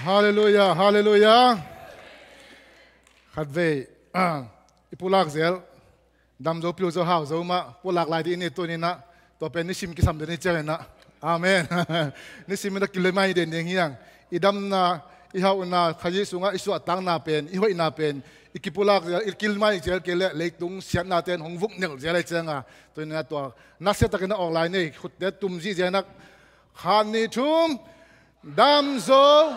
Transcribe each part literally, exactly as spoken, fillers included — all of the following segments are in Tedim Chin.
Halleluiah, halleluiah. Khatvei i pulak zel, dam zo, pil zo, hau zo mah pulak lai dih ni. Tuni-in ah tua pen nisim kisam den hi ciangin ah, amen. Nisim in ah kilmai den ding hi hang. I damna, i hauhna, Kha Jesu sungah i suahtakna pen, i hoihna pen i kipulak zel, i kilmai zel kei leh leitung siatnate in hong vuknelh zel hi ciangin ah, tuni-in ah tua nasia takin ah awk lai ni. Khutte tum zihziah in ah, khat, nih, thum. Dam zo,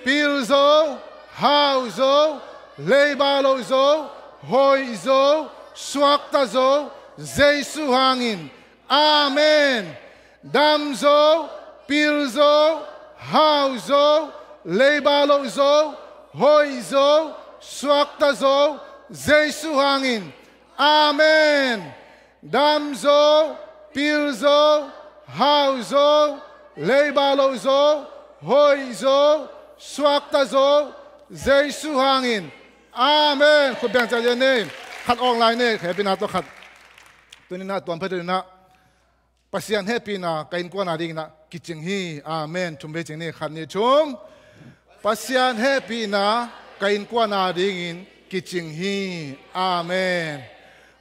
pil zo, hau zo, leiba loh zo, hoih zo, suakta zo, Jesu hangin. Amen. Dam zo, pil zo, hau zo, leiba loh zo, hoih zo, suakta zo, Jesu hangin. Amen. Dam zo, pil zo, hau zo, leiba loh zo, hoih zo, suakta zo, Jesu hangin. Amen. Khut beng ciat ni. Khat awk lai ni. Hehpihna tawh khat. Tuni-in ah tuam phet in ah, Pasian hehpihna ka innkuan adingin ah kicing hi. Amen. Thum vei cing ni. Khat, nih, thum. Pasian hehpihna ka innkuan adingin kicing hi. Amen.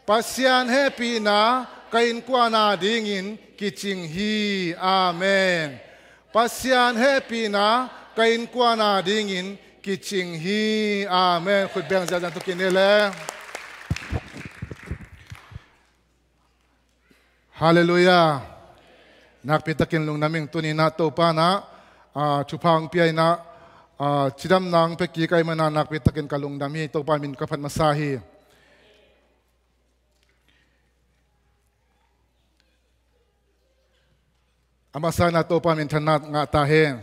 Pasian hehpihna ka innkuan adingin kicing hi. Amen. Pasian hehpihna ka innkuan adingin kicing hi. Amen. Khut beng ziahziah tu kine le. Halleluiah. Nakpi takin lungdam ing. Tuni-in ah Topa in ah, ah, thupha hong pia in ah, ah, cidamna hong pia kik ahih manin ah nakpi takin ka lungdam hi. Topa min ka phat masa hi. A masa in ah Topa minthanna ngah ta hen.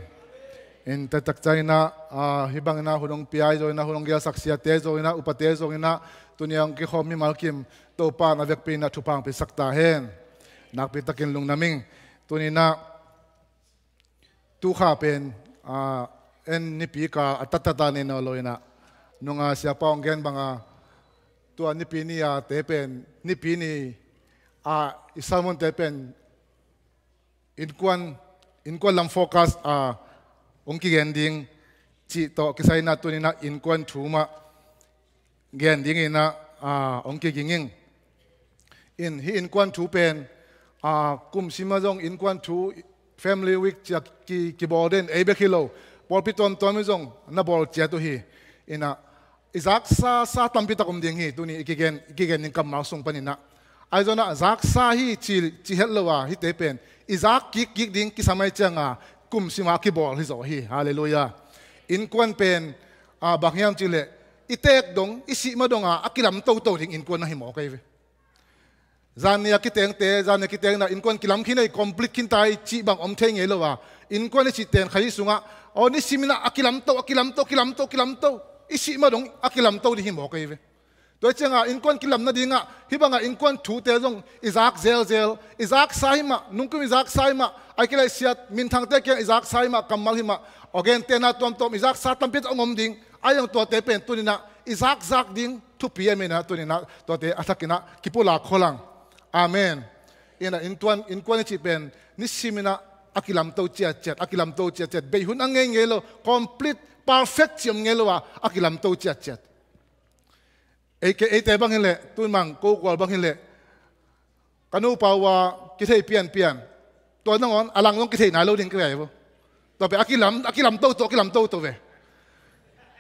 In taktak ciangin ah, ah, hih bangin ah hun hong pia ahi zongin ah, hun hong gelsak siate zongin ah, upate zongin ah, tuni a hong kikhawm mimal kim Topa in a vekpi in ah thupha hong piasak ta hen. Nakpi takin lungdam ing. Tuni-in ah tu kha pen, ah, en nipi ka a tattat a nei nawn lo in ah, nung a siapa hong gen bang a, tua nipi ni a te pen, nipi ni a i sermon te pen innkuan, innkuan lam focus a hong kigen ding cih tawh kisai in ah tuni-in ah innkuan thu mah gen dingin ah, ah, hong kiging ing. In hih innkuan thu pen, ah, kum sim ah zong innkuan thu, Family Week ci a ki, kibawl den, ei bek hi lo, pawlpi tuamtuam in zong na bawl ciat uh hi. In ah i zaksa sa tampi tak om ding hi. Tuni i kigen, i kigen ding kammal sung panin ah, ahi zongin ah zaksa hi ci, ci het lo a, hihte pen i zak kikkik ding kisam ahih ciangin ah kum sim ah kibawl hi zaw hi. Halleluiah. Innkuan pen, ah, bang hiam cih leh i teek dong, i sih ma dong a, a kilam toto ding innkuan ahi mawk ahi ve. Zan ni a kitengte, zan ni a kiteng in ah innkuan kilam khin hi, complete khin ta hi cih bang om thei ngei lo a, innkuan i cih ten Kha Jesu sungah, aw, nisim in ah a kilam to, a kilam to, kilam to, kilam to, i sih ma dong a kilam to ding hi mawk ahi ve. Tua hi ciangin ah innkuan kilam nadingah hih bangah innkuan thute zong i zak zelzel, i zaksa hi mah, nungkim i zaksa hi mah, ahih kei leh siat minthangte kiang i zaksa hi mah, kammal hi mah, aw, gentehna tuamtuam i zaksa tampi tak om ding. Ahi zong tuate pen tuni-in ah i zakzak ding thupi ahih manin ah tuni-in ah tuate a thakin ah kipulak khol hang. Amen. In ah innkuan, innkuan i cih pen nisim in ah a kilam to ciatciat, a kilam to ciatciat, bei hun a ngei ngei lo, complete, perfect cih om ngei lo a, a kilam to ciatciat. Ei, eite bang hi leh, tun mang ko kual bang hi leh, ka nupa uh a kithei pianpian, tua nangawn a lang zong kithei nai lo ding ka hi ve. Tua pen a kilam, a kilam toto, a kilam toto ve.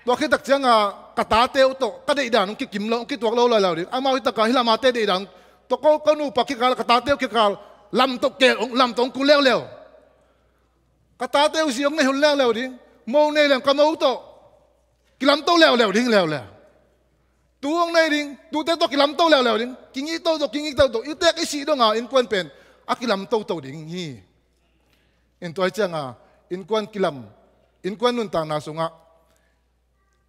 Tua khit tak ciangin ah ka tate uh tawh ka deihdan hong kikim lo, hong kituak lo lailai uh ding. Amau hi tak a hih lam a te deihdan tawh ko, ka nupa kikal, ka tate uh kikal lam tawh keu, lam tawh hong kul leuleu. Ka tate uh zi hong nei hun leuleu ding. Mo nei leng ka mo tawh kilam to leuleu ding leuleu. Tu hong nei ding, tute tawh kilam to leuleu ding. Kingik toto, kingik toto. I teek i sih dong a innkuan pen a kilam toto ding hi. In tua hi ciangin ah innkuan kilam, innkuan nuntakna sungah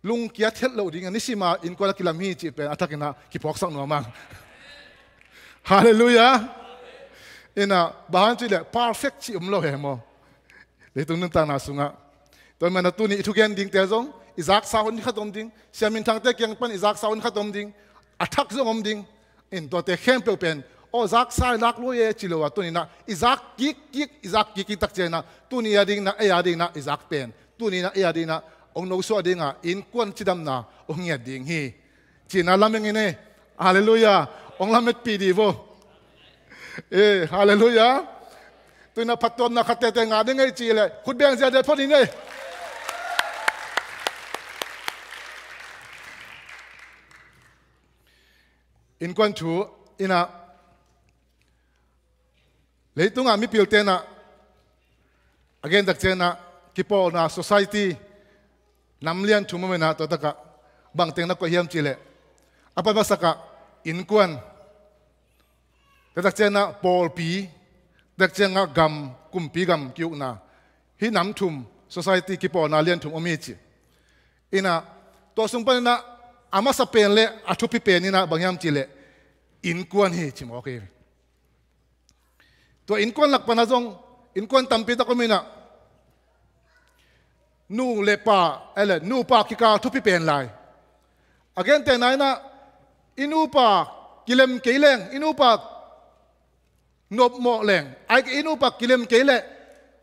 lungkiat het loh ding a, nisim a innkuan a kilam hi cih pen a thakin ah kiphawksak nuam hang. Halleluiah. In ah bang hang cih leh perfect cih om lo hi maw? Leitung nuntakna sungah. Tua ahih manin ah tuni i thugen dingte zong i zaksa hun khat om ding. Siam minthangte kiang pan i zaksa hun khat om ding. A thak zong om ding. In tuate khempeuh pen, aw, zaksa i lak lua e ci lo a, tuni-in ah i zak kikkik, i zak kikkik tak ciangin ah tuni a dingin ah, ei a dingin ah i zak pen, tuni-in ah ei a dingin ah hong nosuah dingah innkuan cidamna hong ngiat ding hi. Cina lamen in e. Halleluiah. Hong lametpih dih vo. E, halleluiah. Tuinah phattuamna khat tete ngah ding ei cih leh khut beng ziahziah phot in e. Innkuan thu inah leitungah mipil tenah a gentak cianah kipawlna society nam lian thum om inah tua takah bangteng na koih hiam cihleh a pan masakah innkuan, tua tak cianah pawlpi, tua tak ciangah gam, kumpi gam ki-ukna, hih nam thum society kipawlna lian thum om hi ci. Inah tua sung paninah a masa pen le a thupi pen inah bang hiam cihleh innkuan hi ci mawk hi. Tua innkuan lak panah zong innkuan tampi tak om inah nu le pa, ele nupa kikal thupi pen lai. A gentehna inah i nupa kilem kei leng, i nupa nopmawh leng, ai i nupa kilem kei leh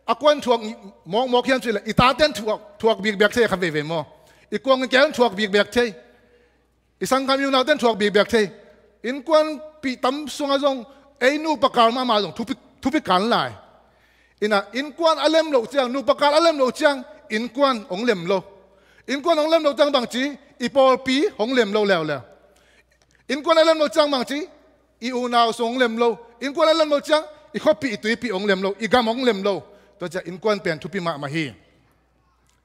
a kuan thuak mawkmawk hiam cihleh i taten thuak, thuak bikbiak thei kha veve maw? I kuang i keng thuak bikbiak thei. I sanggam i unauten thuak bikbiak thei. Innkuanpih tam sungah zong ei nupa kal mahmah zong thupi, thupi kan lai. Inah innkuan a lem loh ciang, nupa kal a lem loh ciang innkuan hong lem lo. Innkuan hong lem loh ciang bangci i pawlpi hong lem lo leuleu. Innkuan a lem loh ciang bangci i unau sung hong lem lo. Innkuan a lem loh ciang i khuapih i tuipih hong lem lo, i gam hong lem lo. Tua ciah innkuan pen thupi mahmah hi.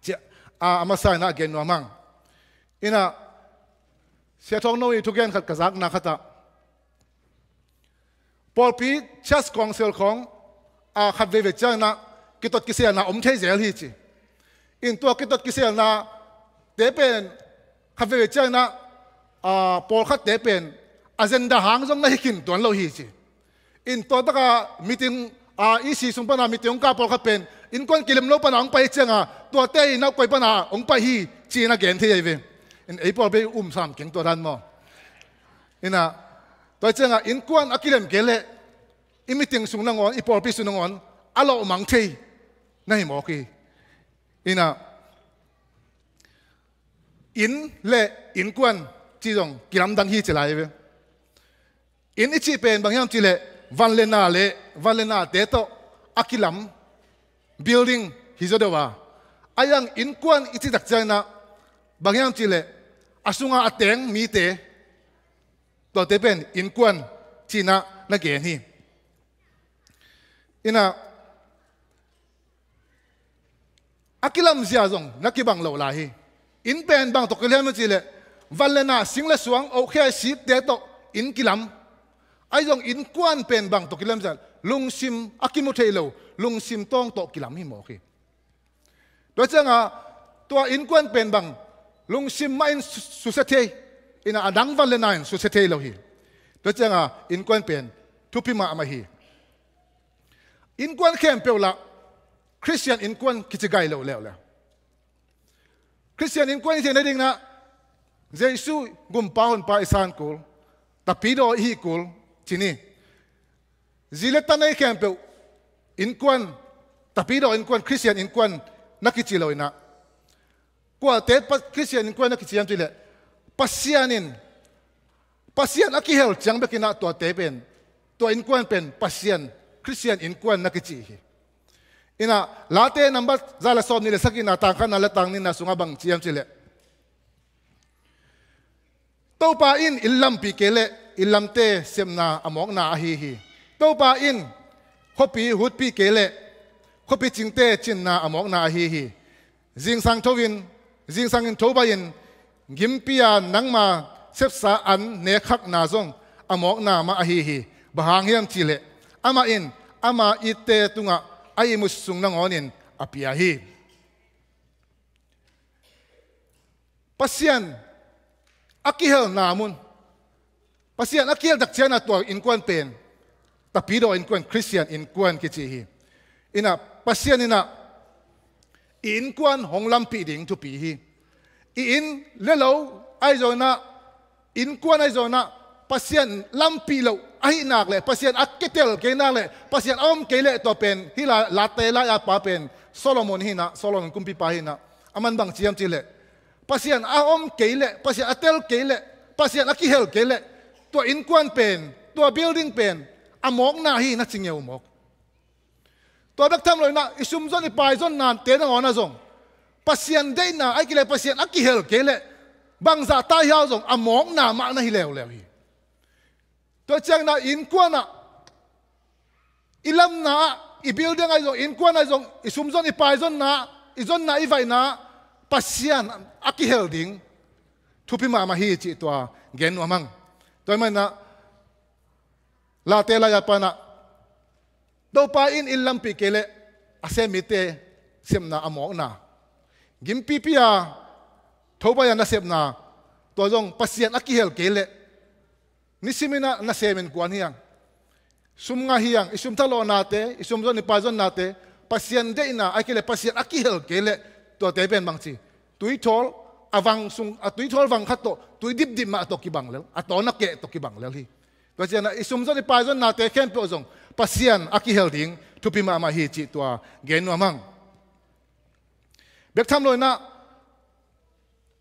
Ciah a, a masa inah a gen nuam hang. Inah Sia Thawng No i thugen khat ka zakna khatah pawlpi church council khawng a khat veivei cianginah kitot kiselna om thei zel hi ci. In tua kitot kiselna te pen khat veivei cianginah a, pawlkhatte pen agenda hang zong na hi khin tuan lo hi ci. In tua taka meeting a, E C sung pana meeting hong kah pawlkhat pen innkuan kilem lo pana hong pai cianga tuate i naukoi pana hong pai hi ci-in a gen thei ahi ve. In ei pawlpi um sam keng tua dan maw? Inah tua cianga innkuan a kilem kei leh i meeting sung nangawn, i pawlpi sung nangawn a lawhmang thei na hi mawk hi. Inah inn le innkuan ci zong kilamdang hi ci lai ve. Inn i cih pen bang hiam cihleh van le na le van le nate tawh a kilam building hi zaw deuh a, a iang innkuan i cih tak cianginah bang hiam cihleh a sungah a teng mite, tuate pen innkuan ci-inah na gen hi. Inah a kilamzia zong na kibang lo lai hi. Inn pen bang tawh kilam hiam cihleh van le na, sing le suang, ohkhia, sipte tawh inn kilam. Ahi zong innkuan pen bang tawh kilamzia, lungsim a kimu thei lo, lungsim tawng tawh kilam hi mawk hi. Tua cianga tua innkuan pen bang lungsim mah in su-, susia thei, inah a dang van le na in susia thei lo hi. Tua cianga innkuan pen thupi mahmah hi. Innkuan khempeuh lah Khristian innkuan kici gai lo leuleu. Khristian innkuan i cih nadinginah Jesu gumpa honpa i san kul, tapidaw i hih kul ci ni. Zi le ta nei khempeuh innkuan, tapidaw innkuan, Khristian innkuan na kici lo inah kuate pa-, Khristian innkuan na kici hiam cihleh Pasian in, Pasian a kihel ciang bekinah tuate pen, tua innkuan pen Pasian, Khristian innkuan na kici hi. Inah Late nambat za le sawm nih le sagihna, tang khatna le tang nihna sungah bang ci hiam cihleh Topa in inn lampih kei leh inn lamte sepna a mawkna ahi hi. Topa in khuapi hutpih kei leh khuapi cingte cinna a mawkna ahi hi. Zingsang tho in, zingsang in tho baih in, gimpi-a nangma sepsa an nekkhakna zong a mawkna mah ahi hi. Bang hang hiam cihleh amah in ama itte tungah a ihmut sung nangawnin a pia hi. Pasian a kihelna mun, Pasian a kihel tak ciangin a tua innkuan pen tapidaw innkuan, Khristian innkuan kici hi. Inah Pasian inah i innkuan hong lampih ding thupi hi. I inn le lo ahi zongin ah, innkuan ahi zongin ah, Pasian lampih loh ahih nak leh, Pasian a kitel kei nak leh, Pasian a om kei leh, tua pen hih la, Late lai-a pa pen Solomon hi inah, Solomon kumpipa hi inah, A man bang ci hiam cih leh, Pasian a om kei leh, Pasian a tel kei leh, Pasian a kihel kei leh, tua innkuan pen, tua building pen a mawkna hi na ci ngeu mawk. Tua bek tham loin ah i sumzon i paizonnate nangawn ah zong Pasian deihna, ahih kei leh Pasian a kihel kei leh bangzah ta hiau zong a mawkna mah na hi leuleu hi. Tua ciangin ah i innkuan ah, i lamna ah, i building ah zong, i innkuan ah zong, i sumzon i paizonna ah, i zonna i vaihna ah Pasian a kihel ding thupi mahmah hi cih tua gen nuam hang. Tua ahih manin ah Late lai-a pan ah, Topa in inn lampih kei leh a sem mite sepna a mawkna, gimpipi a thobai a nasepna, tua zong Pasian a kihel kei leh nisimin ah nasem innkuan hi hang, sum ngah hi hang, i sum thalawhnate, i sumzon i paizonnate Pasian deihna, ahih kei leh Pasian a kihel kei leh tuate pen bangci, tuithawl a vang sung, a tuithawl vang khat tawh, tui dipdip mah tawh kibang lel, a tawn a keh tawh kibang lel hi. Tua ciangin ah i sumzon i paizonnate khempeuh zong Pasian a kihel ding thupi mahmah hi cih tua gen nuam hang. Bek tham loin ah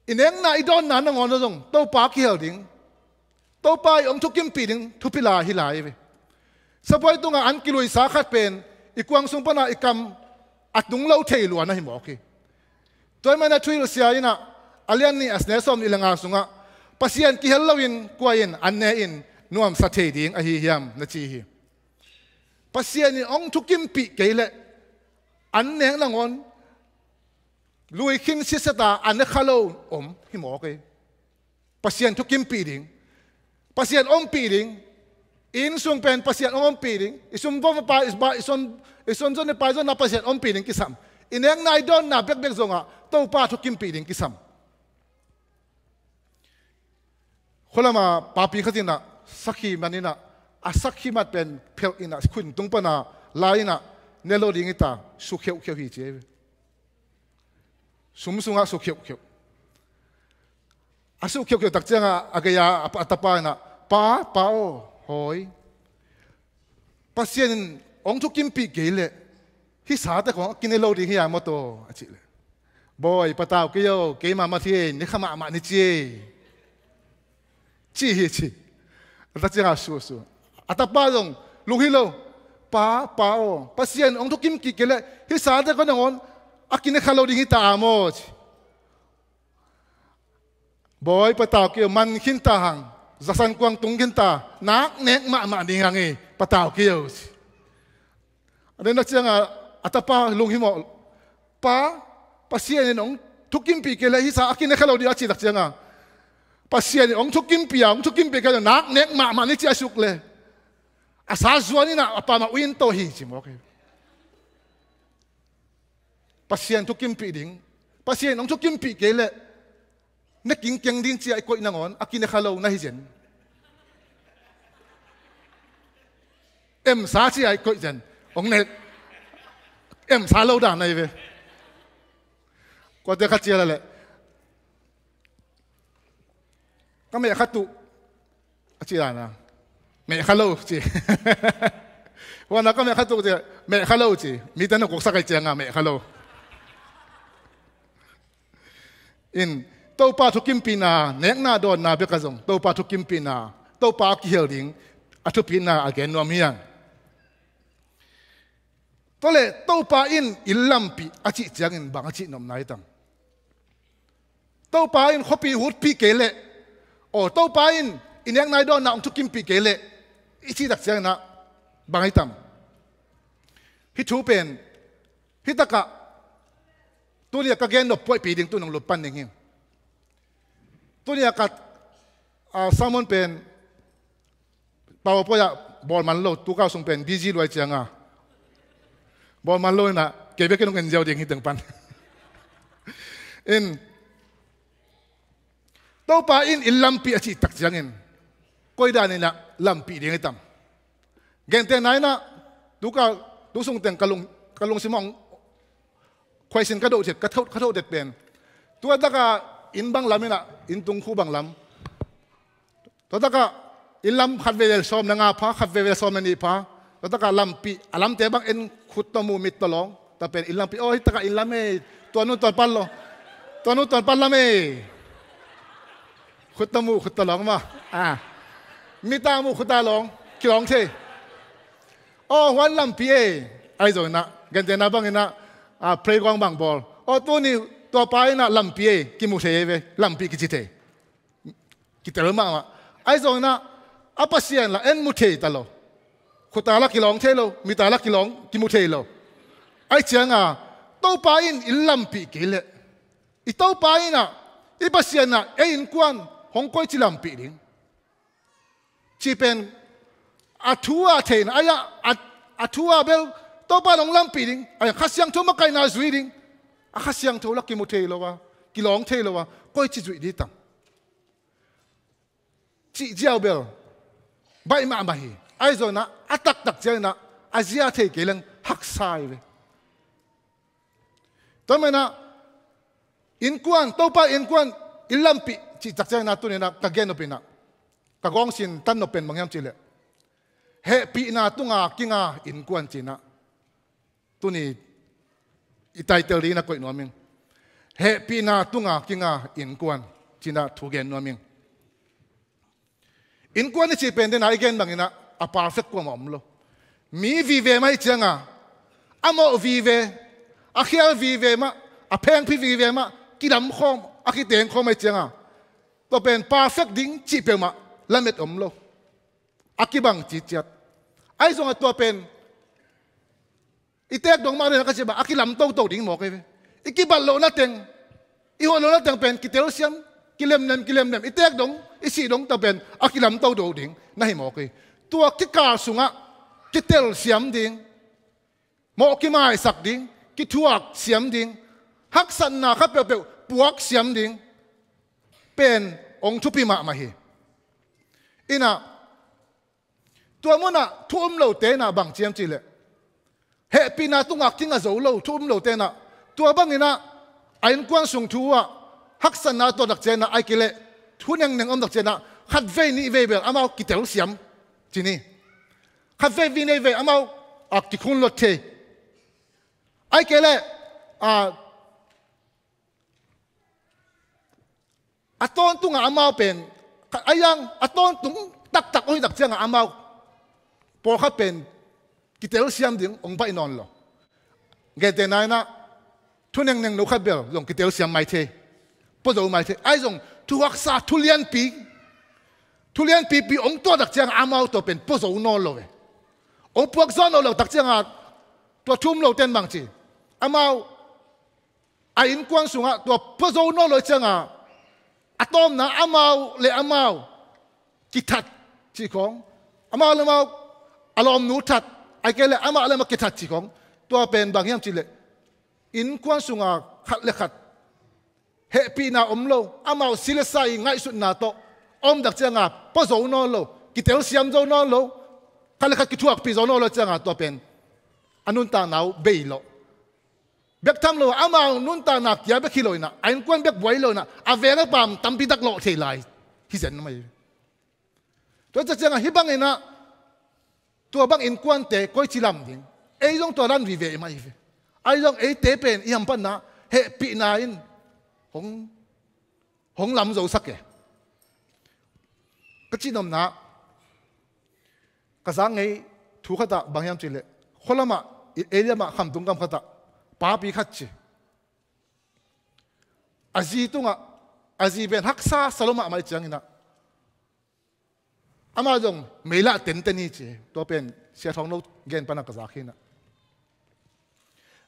i nekna i dawnna nangawn ah zong Topa a kihel ding, Topa in hong thukimpih ding thupi lai hi lai ve. Sabuai tungah an kiluisa khat pen i kuang sung pan ah i kam a tung lo thei lua na hi mawk hi. Tua ahih manin ah thuhilhsia in ah, a lian nih, a neu sawmnih le nga sungah, Pasian kihel loin kua in an ne in nuamsa thei ding ahi hiam, na ci hi. Pasian in hong thukimpih kei leh an nek nangawn lui khin sitset a, a ne kha lo om hi mawk hi. Pasian thukimpih ding, Pasian ompih ding, i inn sung pen Pasian hong ompih ding, i sum vompa, i ba, i son, i son zon i pai zonna Pasian ompih ding kisam. I nekna i dawnna bekbek zongah Topa thukimpih ding kisam. Khualama papi khat in ah sakhi man in ah, a sakhi mat pen phelh in ah, khuin tung pan ah la in ah, ne lo ding hi ta, su kheuhkheuh hi ci hi. Sum sungah su kheuhkheuh. A su kheuhkheuh tak ciangah a gei-ah a, a tapa in ah, "Pa, pa aw, hawi. Pasian in hong thukimpih kei leh hih sate khawng a kine lo ding hi a maw taw," a cih leh, "Bawi, patau kei aw, keimah mat hi ei, ne kha mahmah ni ci ei," ci hi ci. A tak ciangah su, su. A tapa zong lunghilh lo. "Pa, pa aw, Pasian hong thukimpih kei leh hih sate khawng nangawn a kine kha lo ding hi ta a maw," ci. "Bawi, patau kei aw, man khin ta hang, zasan kuang tung khin ta, nak nek mahmah ding hang ei, patau kei aw," ci. A den tak ciangah a tapa lunghimawh. "Pa, Pasian in hong thukimpih kei leh hih sa a kine kha lo ding," a cih tak ciangah, "Pasian in hong thukimpih a, hong thukimpih kei leh nak nek mahmah ni ci," a suk leh, a sa zuan in ah a pa mah ui in to hi ci mawk hi. Pasian thukimpih ding, Pasian in hong thukimpih kei leh ne kingkeng ding ci-a i koih nangawn a kine kha lo na hi zen. Emsa ci-a i koih zen, hong ne emsa lo dan ahi ve. Kuate khat ci-a la leh, "Ka meh kha tuh," a ci dan a, "Meh kha lo," ci. Huan a, "Ka meh kha tuh," ci, "Meh kha lo," ci. Mite na kuksak ahih ciangah meh kha lo. In, Topa thukimpihna, nekna dawnna bekah zong Topa thukimpihna, Topa a kihel ding a thupitna a gen nuam hi hang. Tua leh Topa in inn lampih a cih ciangin bang a cih nopna hi tam? Topa in khuapi hutpih kei leh, aw, Topa in i nekna i dawnna hong thukimpih kei leh i cih tak ciangin ah bang hi tam? Hih thu pen hih takah tuni a ka gen nop puaihpi ding tu nong lut pan ning hi. Tuni a ka, a, sermon pen PowerPoint ah bawl man lo, tukau sung pen busy luai ciangah bawl man lo in ah, kei bek in hong en ziau ding hi teng pan. In, Topa in inn lampih a cih tak ciangin koi dan in ah lampih ding hi tam? Gentehna in ah, tukau, tu sung teng ka lung, ka lungsim ah hong khuaisin ka doh chet, ka thoh, ka thoh det pen, tua takah inn bang lam in ah, inn tungkhu bang lam, tua takah inn lam khat veve sawm le nga pha, khat veve sawm le nih pha, tua takah lampih, a lamte bang en, khut tawh mu, mit tawh lawng, tua pen inn lampih. Aw, hih takah inn lam ei, tua nu tua pan lo. Tua nu tua pa lam e. Khut ta muh khut ta lawng mah. Ah. Mit ta muh khut ta lawng. Kilawng thei. Aw, huan lampi e. Ahi zongin ah, gentehna bangin ah, ah, playground bang bawl. Aw, tuni tua pa in ah lampi e. Kimu thei e ve. Lampi kici thei. Kitel mahmah. Ahi zongin ah, a Pasian lah en mu thei ta lo. Khut ta lah kilawng thei lo. Mit ta lah kilawng, kimu thei lo. Ahih ciangin ah, Topa in i lampih kei leh, i Topa in ah, i Pasian ah ei innkuan hong koici lampih ding cih pen a thu a theihna, a, a, a thu a bel Topa in hong lampih ding, a, Kha Siangtho makaihna zui ding. A Kha Siangtho lah kimu thei lo a, kilawng thei lo a, koici zuih ding tam cih ziau bel baih mahmah hi. Ahi zongin ah, a taktak ciangin ah, a zia thei kei leng haksa hi ve. Tua manin ah, innkuan, Topa innkuan i lampih cih tak ciangin ah, tuni in ah ka gen nop in ah, ka gawng sin tan nop pen bang hiam cih leh, hehpihna tunga kinga innkuan ci-in ah, tuni i title dingin ah koih nuam ing. Hehpihna tunga kinga innkuan ci-in ah thu gen nuam ing. Innkuan i cih pen den a i gen bangin ah, a perfect kuamah om lo. Mi vive mah ahih ciangin ah, a mawh vive, a khial vive mah, a phengphi vive mah, kidam khawm, a kiteng khawm ahih ciangin ah, tua pen perfect ding cih peuhmah lamet om lo. A kibang ciciat. Ahi zongin ah tua pen i teek dong mah den a ka cih bang, a kilam toto ding mawk hi ve. I kibat lohna teng, i hoih lohna teng pen kitelsiam, kilemlem, kilemlem. I teek dong, i sih dong, tua pen a kilam toto ding na hi mawk hi. Tua kikal sungah kitelsiam ding, mawh kimaisak ding, kithuaksiam ding, haksatna khat peuhpeuh puaksiam ding pen hong thupi mahmah hi. In ah, tua munah thu um lote in ah bang ci hiam cih leh, hehpihna tungah kinga zo lo, thu um lote in ah, tua bangin ah, a innkuan sung thu uh ah, haksatna tuah tak ciangin ah, ahih kei leh thu nengneng om tak ciangin ah, khatvei nihvei bel amau kitelsiam ci ni. Khatvei nihvei amau, a, kikhunluat thei. Ahih kei leh, a, a tawntungah amau pen, a yang, a tawntung taktak hong hi tak ciangin ah amau pawlkhat pen kitelsiam ding hong baih nawn lo. Gentehna in ah, thu nengneng lo khat bel zong kitelsiam mai thei, puazo mai thei. Ahi zong thu haksa, thu lianpi, thu lianpipi hong tuah tak ciangin ah amau tua pen puazo nawn lo ve. Hong puakzaw nawn lo tak ciangin ah, tua thu um lote in bang ci, amau a innkuan sungah tua puazo nawn lo ciangin ah, a tawpna amau le amau kithat cih khawng, amau le amau, a lawmnu that, ahih kei leh amau le amau kithat cih khawng, tua pen bang hiam cih leh, innkuan sungah khat le khat hehpihna om lo, amau si le sa i ngaihsutna tawh om tak ciangin ah puazo nawn lo, kitelsiam zo nawn lo, khat le khat kithuakpih zo nawn lo ciangin ah, tua pen a nuntakna uh bei lawh. Bek tham lo, amau nuntakna kia bek hi lo in ah, a innkuan bek buai lo in ah, a veng a paam tampi tak lawh thei lai hi zen mai. Tua ciangin ah hih bangin ah, tua bang innkuante koici lam ding, ei zong tua dan vive i mah hi ve. Ahi zong eite pen i hamphatna hehpihna in hong, hong lam zosak e. Ka cih nopna, ka zak ngei thu khat ah bang hiam cih leh, khua lamah, ei lamah khamtung gam khat ah papi khat ci. A zi tungah, a zi pen haksa sa lo mahmah ahih ciangin ah, amah zong meilah tenten hi ci. Tua pen Sia Thawng No gen pan ah ka zak hi in ah,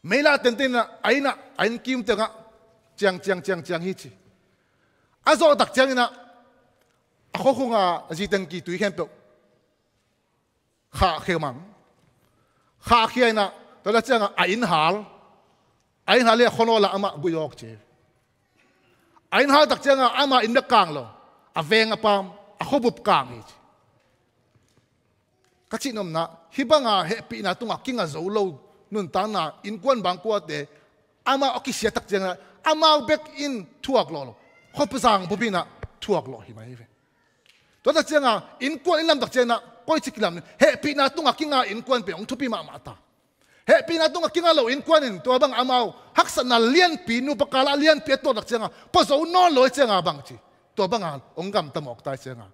meilah tenten in ah, a inn ah, a inn kim tengah ciang, ciang, ciang, ciang hi ci. A zawh tak ciangin ah, a khuakhung a zi tengki tui khempeuh khahkhia mang. Khahkhia in ah, tua tak ciangin ah a inn hal, a inn hal hi a, khuanawl ah amah guih awk ci. A inn hal tak ciangin ah ama inn bek kang lo, a veng a paam, a khuabup kang hi ci. Ka cih nopna, hih banga hehpihna tungah kinga zo lo nuntakna innkuan bang kuate, amau a kisia tak ciangin ah, amau bek in thuak lawh lo, khuazang bup in ah thuak lawh hi mai hi ve. Tua tak ciangin ah, innkuan i lam tak ciangin ah, koici kilam ni, hehpihna tungah kinga innkuan pen hong thupi mahmah ta. Hehpihna tungah kinga lo innkuan in tua bang amau haksatna lianpi, nupa kalah lianpi a tuaktak cianga pua zo nawn lo cianga bang ci, tua banga hong gamta mawk ta cianga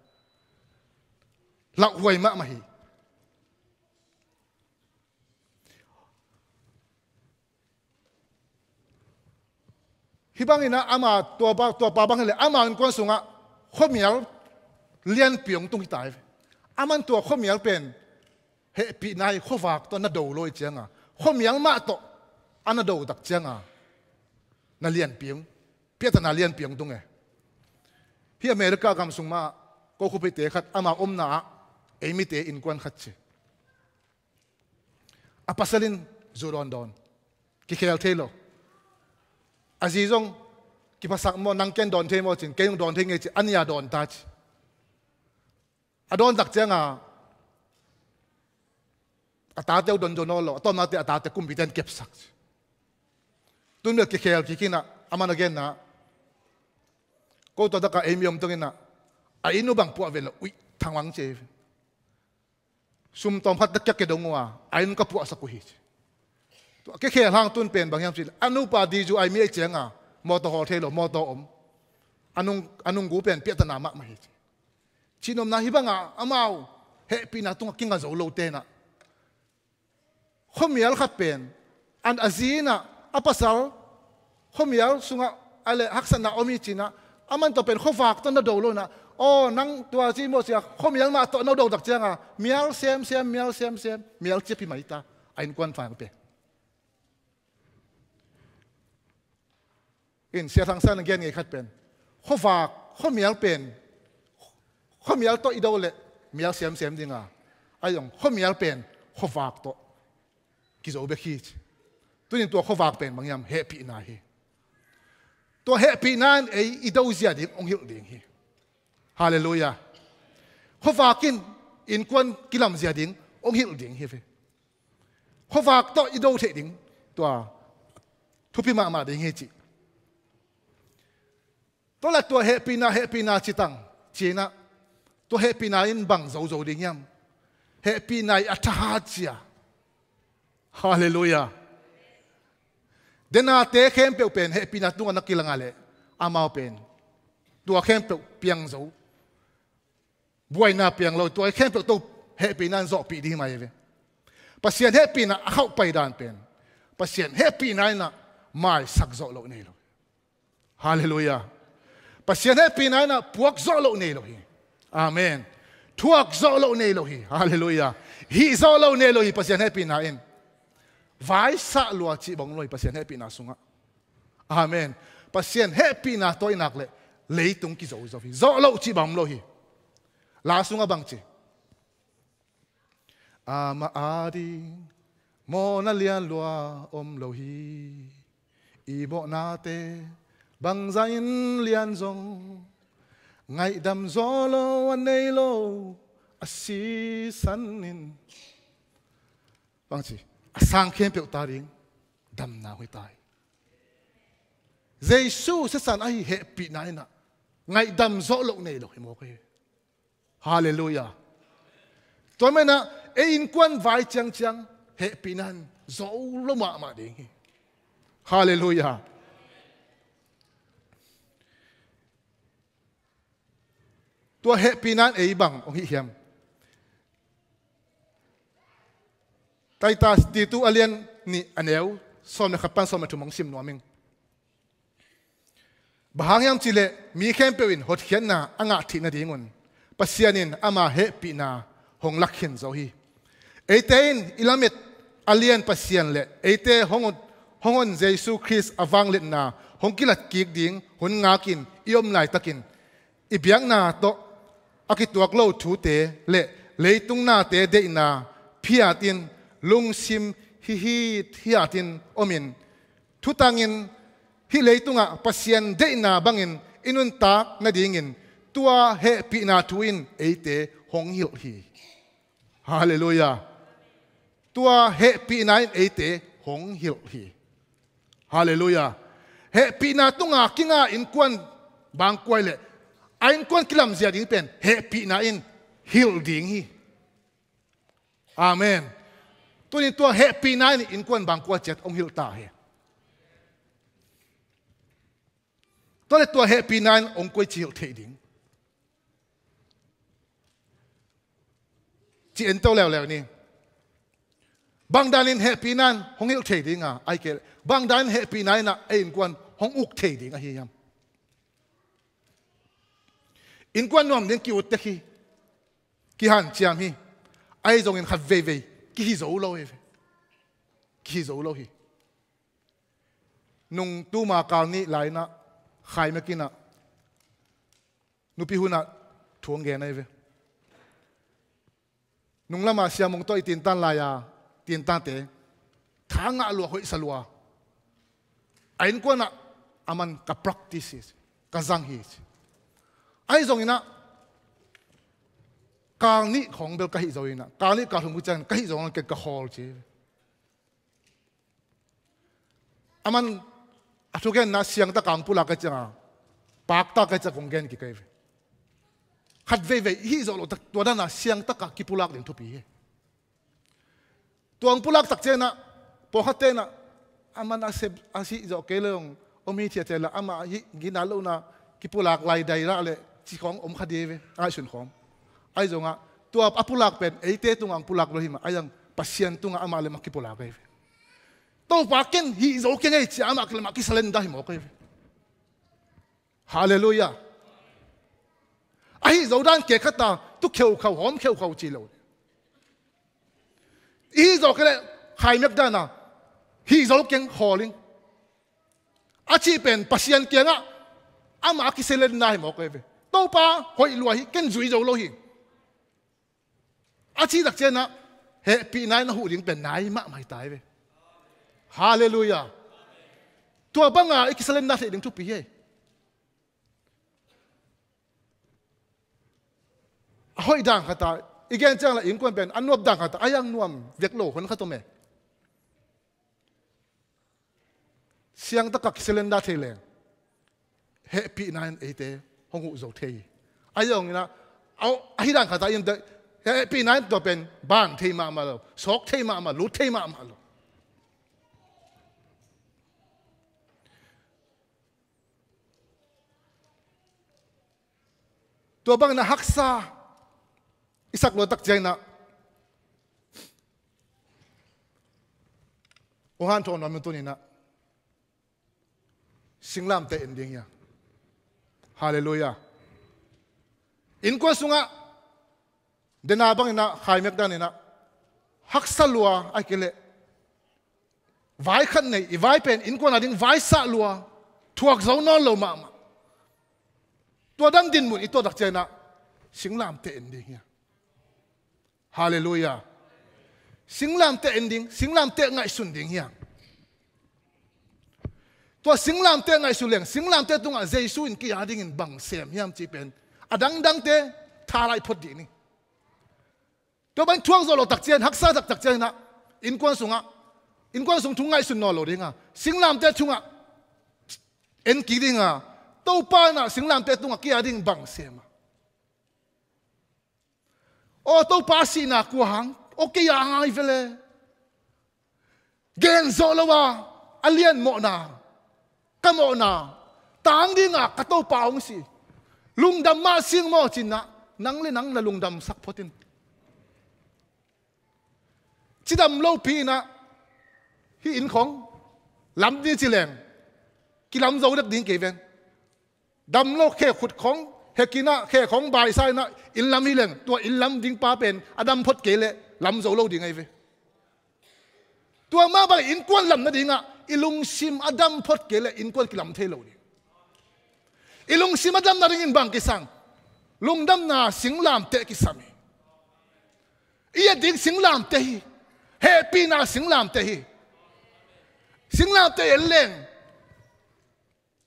lauhuai mahmah hi. Hih bangin ah ama tua pa, tua pa bang hileh ama innkuan sungah khuamial lianpi hong tung hi ta hi ve. Aman tua khuamial pen hehpihna hi, khuavak tawh na do lo hi cianga khuamial mah tawh a na do tak cianga na lianpi hong, piahtana lianpi hong tung e. Hih America gam sung mah ko khuapite khat ama omna ah ei mite innkuan khat ci. A pasal in zu dawndawn, kikhel thei lo. A zi zong kiphasak maw, nang ken dawn thei maw cin, kei zong dawn thei ngei ci, a nia dawn ta ci. A dawn tak cianga a tate uh dawn zo nawn lo, a tawpnate a tate kumpiten kepsak ci. Tun bel kikhel kik inah, aman a genna, ko tua takah ei mi om tung inah, a inn uh bang puah ve lo, uih thangmang ci. Sum tawm khat na kiak ke dong uh a, a inn ka puahsak uh hi ci. Tua kikhel hang tun pen bang hiam cih leh a nupa D U I mi ahi cianga mawtaw hawl thei lo, mawtaw om. A nung, a nunggu pen piahtana mahmah hi ci. Cihnopna hih banga amau hehpihna tungah kinga zo lo tenah khuamial khat pen an a zi inah a pasal khuamial sungah a le haksatna om hi cinah, aman tawh pen khuavak tawh na do lo inah, aw nang tua ci maw cia, khuamial mah tawh na do tak cianga mial semsem, mial semsem, mial ciap hi mai ta. A innkuan fang pen in Sia Thang San a gen ngei khat pen khuavak, khuamial pen khuamial tawh i do leh mial semsem dinga, a zong khuamial pen khuavak tawh kizo bek hi ci. Tunin tua khuavak pen bang hiam, hehpihna hi. Tua hehpihna in ei i do zia ding hong hilh ding hi. Halleluiah. Khuavak in innkuan kilam zia ding hong hilh ding hi ve. Khuavak tawh i do theih ding tua thupi mahmah ding hi ci. Tua la tua hehpihna, hehpihna citang cinah, tua hehpihna in bang zozo ding hiam? Hehpihna i a thahat cia. Halleluiah. Denate khempeuh pen hehpihna tungah na kilanga leh amau pen tua khempeuh piang zo. Buaina piang lo, tua khempeuh tawh hehpihna in zawhpih ding hi mai ve. Pasian hehpihna a khauh pai dan pen Pasian hehpihna inah maisak zawh loh nei lo. Halleluiah. Pasian hehpihna inah puak zawh loh nei lo hi. Amen. Thuak zawh loh nei lo hi. Halleluiah. Hih zawh loh nei lo hi Pasian hehpihna in. Vaisah lua cih bang om lo hi Pasian hehpihna sungah. Amen. Pasian hehpihna tawh i nak leh leitung kizozo hi. Zawh loh cih bang om lo hi. La sungah bang ci? Amah ading mawhna lian lua om lo hi. I mawhnate bangzah in lian zong, ngaihdam zawh loh a nei lo a sisan in. Bang ci? A sang khempeuh ta ding damna hong hi ta hi. Jesu sisan ahi hehpihna inah ngaihdam zawh loh nei lo hi mawk hi. Halleluiah. Tua menah ei innkuan vai ciangciang hehpihna in zo lo mahmah ding hi. Halleluiah. Tua hehpihna in ei bang hong hih hiam? Titus, Titu a lian nih a neu sawm le khat pan sawm le thum hong sim nuam ing. Bang hang hiam cihleh mi khempeuh in hotkhiatna a ngah theih nadingun Pasian in ama hehpihna hong lakkhin zo hi. Eite in i lamet a lian Pasian le eite hong hon, hong hon Jesu Khrist a vangliatna hong kilatkik ding hun ngakin i om laitakin i biakna tawh a kituak lo thute le leitung nate deihna phiatin lungsim hihit hiatin omin thutangin hih leitungah Pasian deihna bangin i nuntak nadingin tua hehpihna thu in eite hong hilh hi. Halleluiah. Tua hehpihna in eite hong hilh hi. Halleluiah. Hehpihna tunga kinga innkuan bangkuai le a innkuan kilamzia ding pen hehpihna in hilh ding hi. Amen. Tunin tua hehpihna in innkuan bangkua ciat hong hilh ta hi. Tua le tua hehpihna in hong koici hilh theih ding? Ci en to leuleu ni. Bangdanin hehpihna in hong hilh thei dinga, ai kei le bangdanin hehpihna in a innkuan hong uk thei ding ahi hiam? Innkuan nuam ding ki-uttek hi, kihanciam hi. Ahi zongin khat veivei kihi zo lo hi ve. Kihi zo lo hi. Nung tuma kal nih lai-in a Khai Mek in a nupi hunah thu hong gen ahi ve. Nung lama siamung tawh i tintan lai-a tintante tha ngah lua, hoihsa lua. A innkuanah aman ka practice hi, ka zang hi. Ahi zongin a kal nih khawng bel ka hih zo in a, kal nih kal thum ka ciang ka hih zo in a, ken ka khawl ci. Aman a thugenna siangtaka hong pulak ka cianga, pakta ka ciang kong gen kik ahi ve. Khat veivei i hih zawh loh tak tua dana siangtaka kipulak ding thupi hi. Tua hong pulak tak ciangin a, pawlkhatte in a, aman a sep a hih zawh kei le hong om hi thiathia le amah hih gina lohna kipulak lai dai rah le ci khawng om kha ding hi ve, a ngaihsun khawng. Ahi zongah tua a pulak pen eite tungah hong pulak lo hi mah, ahi zong Pasian tungah amah le amah kipulak ahi ve. Topa, ken hih zo keng ei, ci-a amah le amah kisalenda hi mawk ahi ve. Halleluiah. A hih zo dan kei khata tu kheukhau, hawm kheukhau ci lo. I hih zo kei le Khai Mek dana hih zo keng, khawl ing, a cih pen Pasian kiangah amah a kisalenda hi mawk ahi ve. Topa, hoih lua hi, ken zui zo lo hi, a cih tak ciangin a hehpihna in a huh ding pen nai mahmah hi ta hi ve. Halleluiah. Tua banga i kisalenda theih ding thupi hi. A hoih dan khata i gen ciang le innkuan pen a nuam dan khata a yang nuam vek lo hon khat om e. Siangtaka kisalenda thei leng hehpihna in eite hong huh zo thei hi. Ahi zongin a, a, ahi dan khata in hehpihna in tua pen bang thei mahmah lo, sawk thei mahmah, lut thei mahmah lo. Tua bangin a haksa i sak lua tak ciangin a, hong hanthawn nuam in tunin a singlamteh en ding hi a. Halleluiah. Innkuan sungah dena bangin a Khai Mek danin a haksa lua, ahih kei leh vai khat nei, i vai pen innkuan ading vaisah lua, thuak zo nawn lo mahmah. Tua dan dinmun i tuah tak ciangin a singlamteh en ding hi a. Halleluiah. Singlamteh en ding, singlamteh ngaihsun ding hi a. Tua singlamteh ngaihsun leng singlamteh tungah Jesu in kei adingin bang sem hiam cih pen a dangdangte tha lai phot dih ni. Tua bang thuak zawh loh tak ciang, haksa taktak ciangin a innkuan sungah, innkuan sung thu ngaihsun nawn lo dinga, singlamteh tungah en kik dinga, Topa in a singlamteh tungah kei ading bang sem a. Aw Topa, sihna kua hang, aw kei a ngai vele. Gen zawh lo a, a lian mawhna, ka mawhna, tang dinga ka Topa hong si. Lungdam mah sing maw cinah, nang le nang na lungdamsak phot in. Cidam lopi inah, hih inn khong lam ni ci leng, kilam zo dek ding kei ven. Dam lo khe khut khong, he kinah khe khong baisa inah, inn lam hi leng, tua inn lam ding pa pen a dam phot kei leh lam zo lo ding ahi ve. Tua mah bang innkuan lam nadingah i lungsim a dam phot kei leh innkuan kilam thei lo ding. I lungsim a dam nadingin bang kisam? Lungdamna singlamteh kisam hi. I et ding singlamteh hi. Hehpihna singlamteh hi. Singlamteh en leng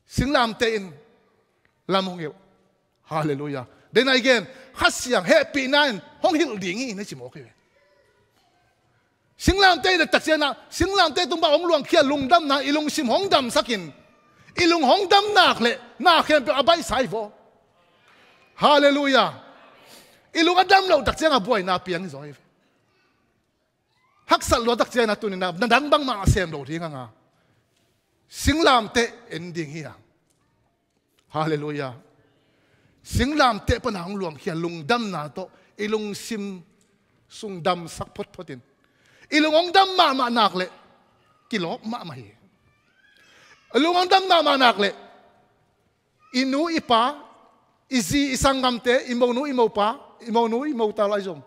singlamteh in lam hong hilh. Halleluiah. Then again, Kha Siang hehpihna in hong hilh ding hi, na ci mawk hi ve. Singlamteh i et tak ciangah, singlamteh tung bang hong luangkhia, lungdamna i lungsim hong damsakin, i lung hong dam nak leh na khempeuh a baihsa hi vaw. Halleluiah. I lung a dam loh tak ciangah buaina piang hi zaw hi ve. Haksat lua tak ciangin a tuni-in ah na dang bangmah sem lo ding hang a, singlamteh en ding hi hang. Halleluiah. Singlamteh pan a hong luangkhia lungdamna tawh i lungsim sung damsak photphot in, i lung hong dam mahmah nak leh kilawp mahmah hi. I lung hong dam mahmah nak leh i nu i pa, i zi i sanggamte, i monu i mopa, i monu i mota lai zong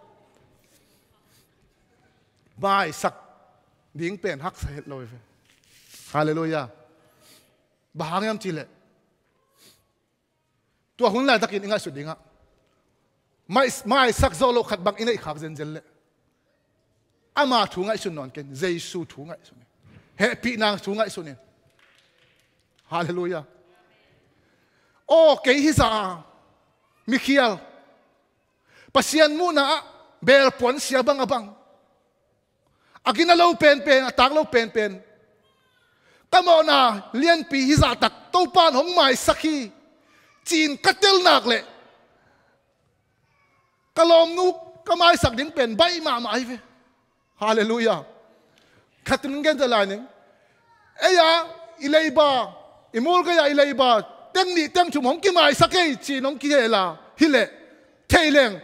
maisak ding pen haksa het lo hi ve. Halleluiah. Bang hang hiam cih leh, tua hun laitakin i ngaihsut ding ah, mai, maisak zawh loh khat bang i neih khak zenzen leh, ama thu ngaihsun nawn ken, Jesu thu ngaihsun in. Hehpihna thu ngaihsun in. Halleluiah. Aw, kei hi zah a, mikhial, Pasian muhna ah belpuan sia bang a bang, a gina lo penpen, a tak lo penpen, ka mawhna lianpi hi zahtak Topa in hong maisak hi ci-in ka tel nak leh, ka lawmnu ka maisak ding pen baih mahmah hi ve. Halleluiah. Khat in gen ta lai ning. Ei-a i leiba, i mual gei-a i leiba teng nih teng thum hong kimaisak ei ci-in hong kihel a, hi leh, thei leng,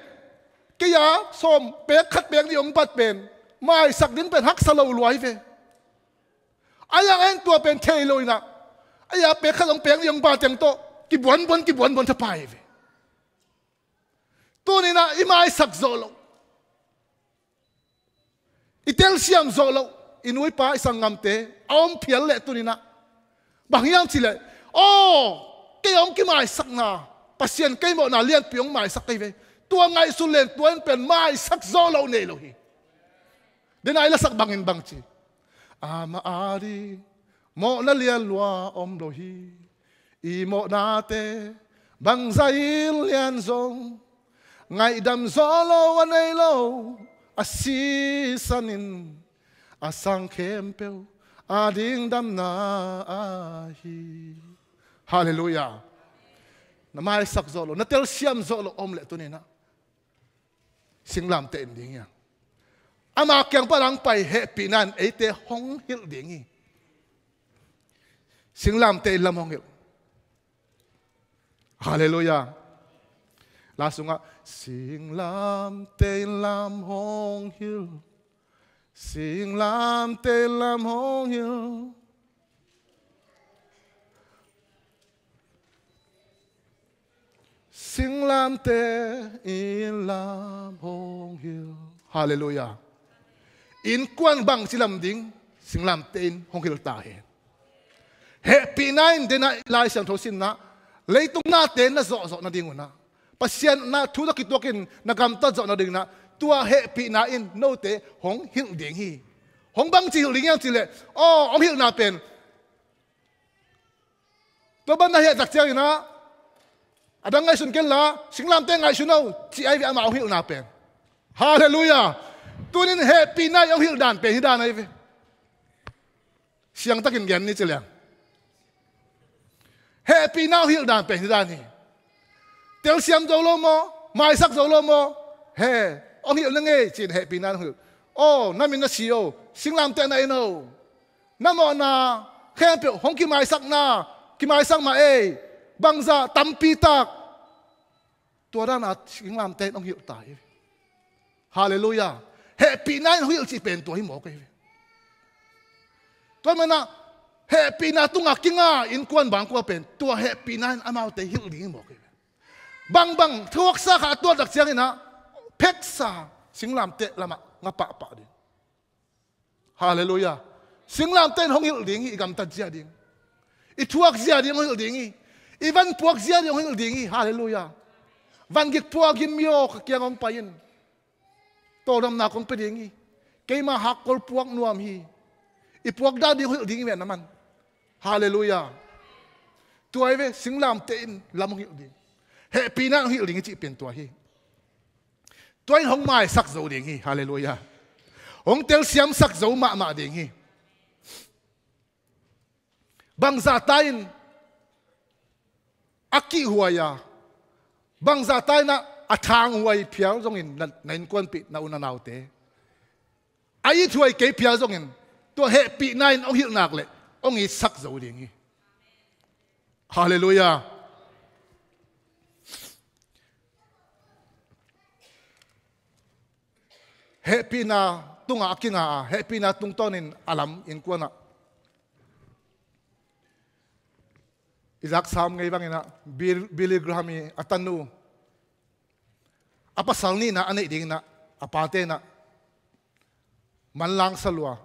kei-a sawm pek khat pek nih hong bat pen maisak ding pen haksa lo lua hi ve. A yang en tua pen thei lo in ah, ei-a pek khat hong pek nih hong bat teng tawh kibuanbuan kibuanbuan thapai hi ve. Tuni-in ah i maisak zawh loh, i telsiam zawh loh, i nu i pa, i sanggamte a om phial leh tuni-in ah, bang hiam cih leh, aw, kei hong kimaisakna, Pasian kei mawhna lianpi hong maisak kei ve. Tua ngaihsun leng tua in pen maisak zawh loh nei lo hi. Dena i lasak bangin bang ci, amah ading mawhna lian lua om lo hi. I mawhnate bangzah in lian zong, ngaihdam zawh loh a nei lo, a sisan in a sang khempeuh ading damna ahi. Halleluiah. Na maisak zawh loh, na telsiam zawh loh om leh tuni-in ah singlamteh en ding hi hang. Ama kiang pan hong pai hehpihna in eite hong hilh ding hi. Singlamteh in lam hong hilh. Halleluiah. La sungah, singlamteh in lam hong hilh. Singlamteh in lam hong hilh. Singlamteh in lam hong hilh. Halleluiah. Innkuan bangci lam ding, singlamteh in hong hilh ta hen. Hehpihna in dena Lai Siangtho sinna, leitung nate na zawhzawh nading un ah, Pasian na thu na kituakin na gamtat zawh nading un ah, tua hehpihna in note hong hilh ding hi. Hong bangci hilh ding hiam cih leh, aw, hong hilhna pen tua bang na heh tak ciangin ah, a dang ngaihsun kei inla, singlamteh ngaihsun o, ci ahi ve ama hong hilhna pen. Halleluiah. Tuni-in hehpihna in hong hilh dan pen hi dan ahi ve. Siangtakin gen ni ci leng, hehpihna hong hilh dan pen hi dan hi. Telsiam zo lo maw, maisak zo lo maw, he, hong hilh na ngei ci-in hehpihna in hong hilh. Aw, na min na si o, singlamteh na en o. Na mawhna khempeuh hong kimaisakna, kimaisak mah ei, bangzah tampi tak. Tua dan a singlamteh in hong hilh ta hi. Halleluiah. Hehpihna in hong hilh cih pen tua hi mawk ahi ve. Tua manin ah hehpihna tungah kinga innkuan bangkua pen tua hehpihna in amaute hilh ding hi mawk ahi ve. Bangbang thuaksa khat a tuat tak ciangin ah pheksa singlamteh lamah nga pahpah ding. Halleluiah. Singlamteh in hong hilh ding hi, i gamtat zia ding, i thuak zia ding hong hilh ding hi, i van puak zia ding hong hilh ding hi. Halleluiah. Van gik puak in mi aw ka kiang hong pai in, tawldamna kong pia ding hi, keima hakkol puak nuam hi, i puak dan ding hong hilh ding hi ve na man. Halleluiah. Tua hi ve, singlamteh in lam hong hilh ding, hehpihna hong hilh ding hi cih pen tua hi. Tua in hong maisak zo ding hi. Halleluiah. Hong telsiamsak zo mahmah ding hi. Bangzahta in a kihhuai a, bangzahta in a, a thanghuai phial zongin na, na innkuanpih na u na naute, a a ithuai kei phial zongin, tua hehpihna in hong hilh nak leh hong itsak zo ding hi. Halleluiah. Hehpihna tungah a kinga a, hehpihna tungtawnin a lam innkuanah. I zak sam ngei banginah Bill, Billy Graham i a tanu, a pasal nihna a neih dinginah a pate inah manlang sa lua.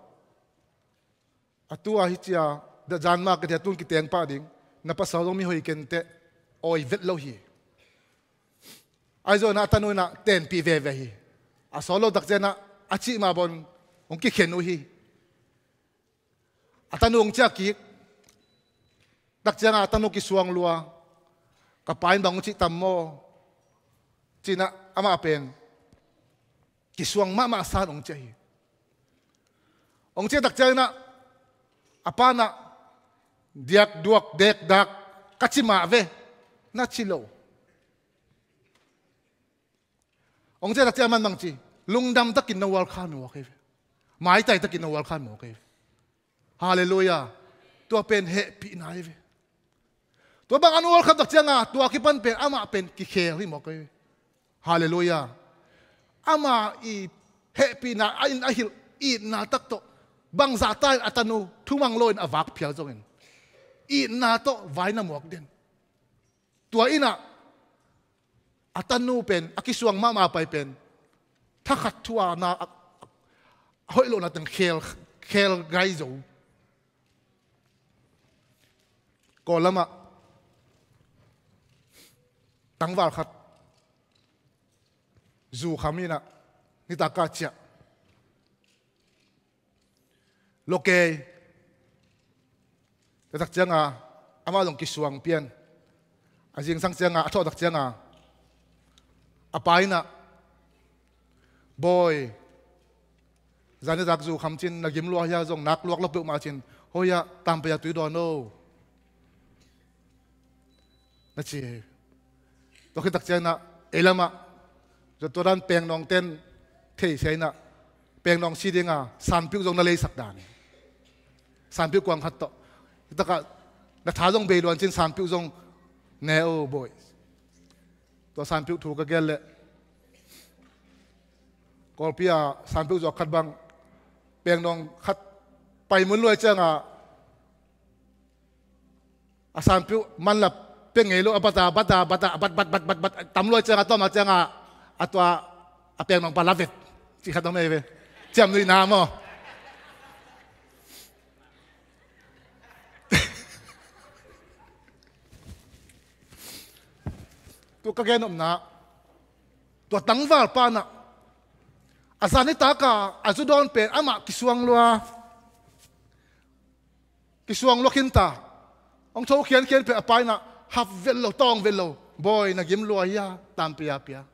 A tua hi cia, dah zan mah ka tia tun kiteng pah ding, na pasal zong mi hoi kenteh, awi vet lo hi. Ahi zongin a tanu inah tenpih veve hi. A sawt lo takcianginah a cih mah bang hong kikhen uh hi. A tanu hong ciah kik takciangah a tanu kisuang lua. Ka pa in bang hong cih tam maw? Cinah amah pen kisuang mahmah san hong ciah hi. Hong ciah takcianginah a pa inah diak duak dek dak ka ci mah ve, na ci lo. Hong ciah takciang aman bang ci, lungdam takin na welcome mawk hi ve. Maitai takin na welcome mawk hi ve. Halleluiah. Tua pen hehpihna hi ve. Tua bang an welcome takcianga tua kipan pen amah pen kikhel hi mawk hi ve. Halleluiah. Ama i hehpihna a in a hilh itna tak tawh bangzahta in a tanu thumang lo in a vak phial zongin itna tawh vai na muak den. Tua inah a tanu pen a kisuang mahmah pai pen thakhat thu a na a, a hoih lohna teng khel, khel gai zo. Kawl lamah tangval khat zu kham inah nitak a ciah. Lokei. Tua takcianga amah zong kisuang pian. A zingsang cianga a thawh takcianga a pa inah, Bawi, zanitak zu kham cin na gim lua hia, zong nak luak lo peuhmah cin, hoiah tampai a tui dawn o, na ci hi. Tua khit takcianginah ei lamah zot tua dan pengnawng ten thei sia inah pengnawng si dinga sanpiuh zong na leisak dan hi. Sanpiuh kuang khat tawh hitakah na tha zong bei luan cin sanpiuh zong ne o bawi. Tua sanpiuh thu ka gel leh Kawlpi a sanpiuh zuak khat bang pengnawng khat pai mun luai cianga a sanpiuh manlap pia ngei lo a bata bata bata bat bat bat bat bat tam luai cianga tawm a cianga a tua a pengnawng pa lavet cih khat om ei ve. Ciam nuihna maw? Tu ka gen omna tua tangval panah a zan nitaka a zu dawn pen amah kisuang lua. Kisuang lua khinta. Hong tho khiankhian peh a pa inah hap vet lo, tawng vet lo. Bawi, na gim lua hia, tampi a pia.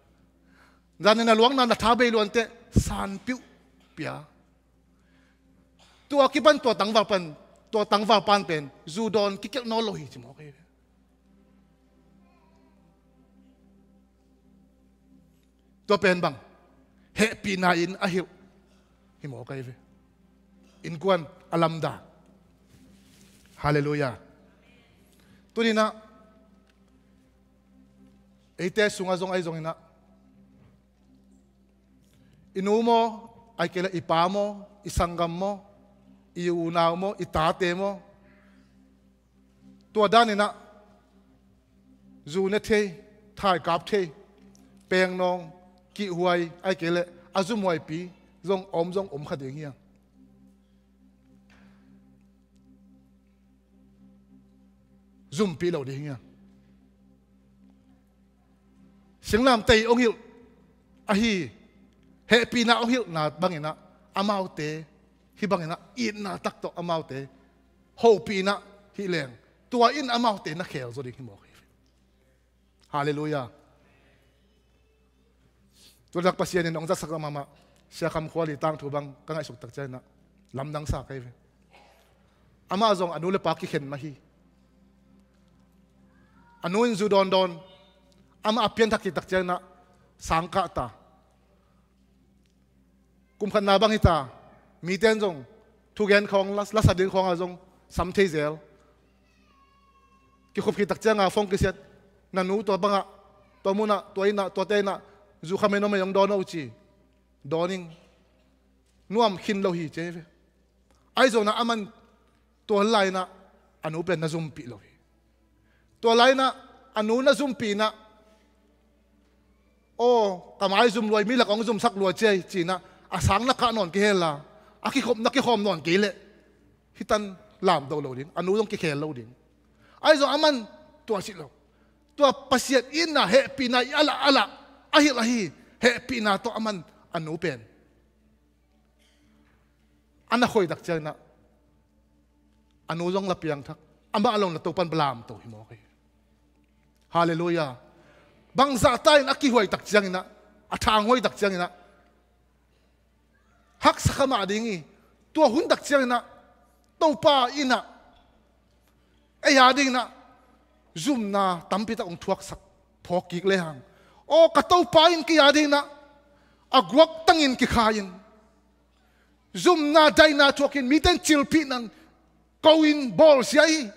Zanin a luakna na tha bei luanteh sanpiuh pia. Tua kipan tua tangval pan, tua tangval pan pen zu dawn kikelh nawn lo hi ci mawk hi. Tua pen bang hehpihna in a hilh hi mawk ahi ve. Innkuan a lamdang. Halleluiah. Tuninah eite sungah zong ahi zonginah i nu maw, ahih kei leh i pa maw, i sanggam maw, i unau maw, i tate maw, tua daninah zu ne thei, thaikap thei, pengnawng, kihhuai, ahih kei leh a zumhuaipi zong a om zong om kha ding hi a, zumpih lo ding hi a. Singlamteh hong hilh ahi hehpihna hong hilhna banginah amaute hih banginah itna tak tawh amaute hopihna hih leng tua in amaute na khel zaw ding hi mawk hi. Halleluiah. Tua lak Pasian in hong zatsak mahmah Sia Kham Khual i tangthu bang ka ngaihsuk tak cianginah lamdang sa ka hi ve. Amah zong a nu le pa kikhen mah hi. A nu in zu dawndawn amah a pianthak khit tak cianginah sang kah ta. Kum khatna bang hi ta. Mite in zong thugen khawng, la, lasa ding khawngah zong sam thei zel. Kikhup khit tak ciangah phone kisiat, na nu tua bangah, tua munah, tua innah, tuate innah zu kha mei, no mei hong dawn uh ci. Dawn ing. Nuam khin lo hi ci hi ve. Ahi zongin ah aman tua lai-inah a nu pen na zumpih lo hi. Tua lai-inah a nu na zumpih inah, aw, ka maizum lua hi, mi lakah hong zumsak lua ci hi ci-inah a sang na kah nawn kei hen la, a kikhop na kikhawm nawn kei leh hih tan lamdo lo ding, a nu zong kikhel lo ding. Ahi zong aman tua cih lo. Tua Pasian itna hehpihna i a lah a lah, a hilh ahi hehpihna tawh aman a nu pen a na khoi tak cianginah a nu zong la piangthak, amah lo na Topan lamto hi mawk hi. Halleluiah. Bangzahta in a kihuai tak cianginah, a thanghuai tak cianginah haksa kha mah ding hi. Tua hun tak cianginah Topa innah ei a dinginah zumna tampitak hong thuaksak phawk kik lehang, aw, ka Topa in kei a dinginah a guaktangin kikhai-in zumna daina thuakin mite in cilphih nang ko-in bawlsia hi.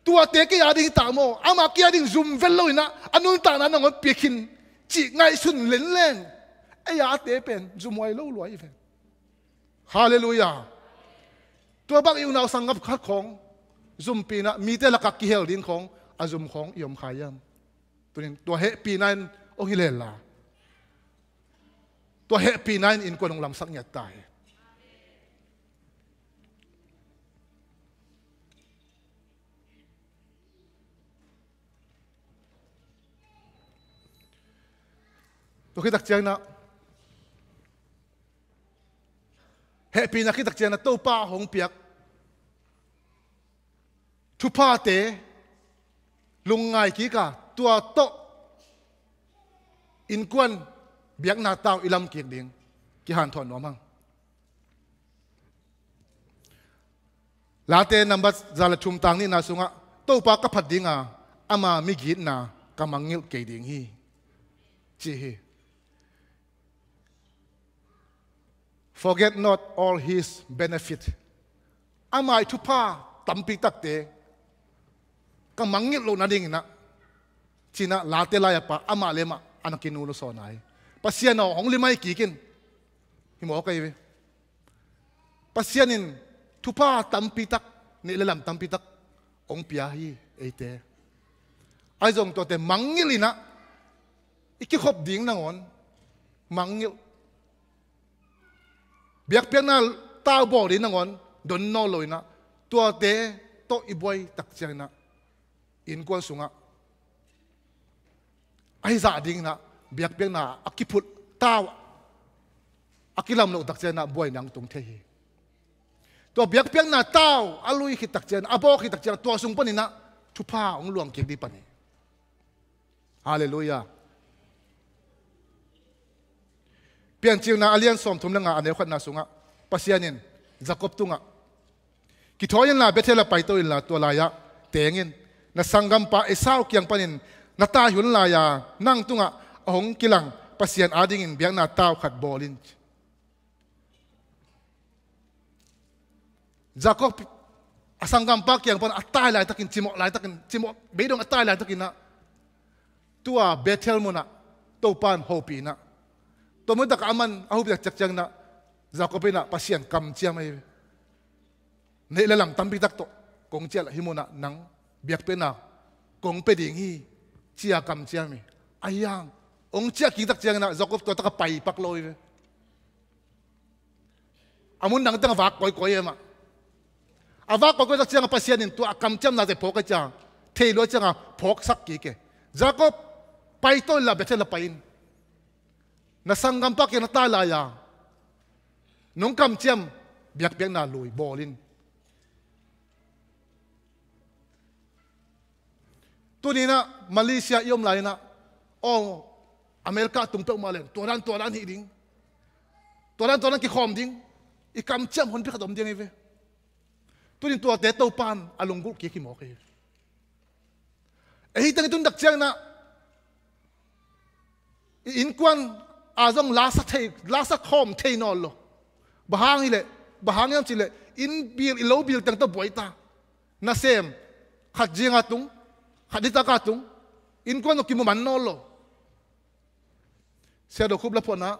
Tuate kei a ding hi ta maw, amah kei a ding zum vel loinah a nuntakna nangawn pia khin cih ngaihsun lenlen. Ei a te pen zumhuai lo lua hi ve. Halleluiah. Tua bang i unau sanggam khat khawng zumpih inah mite lakah kihel ding khawng a zum khawng i om kha hiam? Tunin tua hehpihna in hong hilh hen la, tua hehpihna in innkuan hong lamsak ngiat ta hi. Tua khit tak cianginah hehpihna khit tak cianginah Topa hong piak thuphate lungngai kik a, tua tawh innkuan biakna tau i lam kik ding kihanthawn nuam hang. Late nambat za le thum tang nihna sungah, Topa ka phat dinga, ama migitna ka mangngilh kei ding hi, ci hi. Forget not all his benefit. Ama ii thupha tampi takte ka mangngilh loh nadinginah, ci-inah Late lai-a pa amah le amah a na kinu lo sawn a hi. Pasian aw, hong limai kik in, hi mawk ahi ve. Pasian in thupha tampi tak, neih le lam tampi tak hong pia hi eite. Ahi zong tuate mangngilh inah i kikhop ding nangawn mangngilh, biakpiakna tau bawl ding nangawn don nawn loinah, tuate tawh i buai tak cianginah innkuan sungah ahi zah dinginah biakpiakna a kiphut tau a kilam loh tak cianginah buaina hong tung thei hi. Tua biakpiakna tau a lui khit tak cianginah, a bawl khit tak cianginah, tua sung paninah thupha hong luang kik ding pan hi. Halleluiah. Piancilna a lian sawmthum le nga a neu khatna sungah Pasian in Jacob tungah, kithawi inla Bethel ah paito inla, tua lai-ah teng in, na sanggampa Esau kiang panin na tai hun lai-a nang tungah a hong kilang Pasian adingin biakna tau khat bawl in. Jacob a sanggampa kiang pan a tai laitakin, cimawh laitakin, cimawh beidong a tai laitakinah, tua Bethel munah Topa in hopih inah, tua mun takah aman a hopih tak cianginah Jacob inah Pasian kamciam ahi ve. Neih le lam tampi tak tawh kong ciah lah, hih munah nang biakpiakna kong pia ding hi, ci-a kamciam hi. Ahi hang hong ciah kik tak cianginah Jacob tua takah paipak lo hi ve. A mun dang teng a vak kawikawi e mah. A vak kawikawi tak ciangah Pasian in tua a kamciamnate phawk e, ciang thei lua ciangah phawksak kik e. Jacob, paito inla Bethel ah pai in. Na sanggampa kiang na tai lai-a nong kamciam biakpiakna lui bawl in. Tuninah Malaysia i om lai-inah, aw, America tung peuhmah leng tua dan tua dan hih ding, tua dan tua dan kikhawm ding, i kamciam honpi khat om ding hi ve. Tunin tuate Topa in a lunggulh kik hi mawk hi. Ei hi teng i tun tak cianginah i innkuan a zong lasa thei, lasa khawm thei nawn lo. Bang hang hileh Bang hang hiam cih leh inn bil, inn lo bil teng tawh buai ta. Nasem khat zinga tung, khat nitak a tung. Innkuan tawh kimu man nawn lo. Sia Do Khup la phuahna,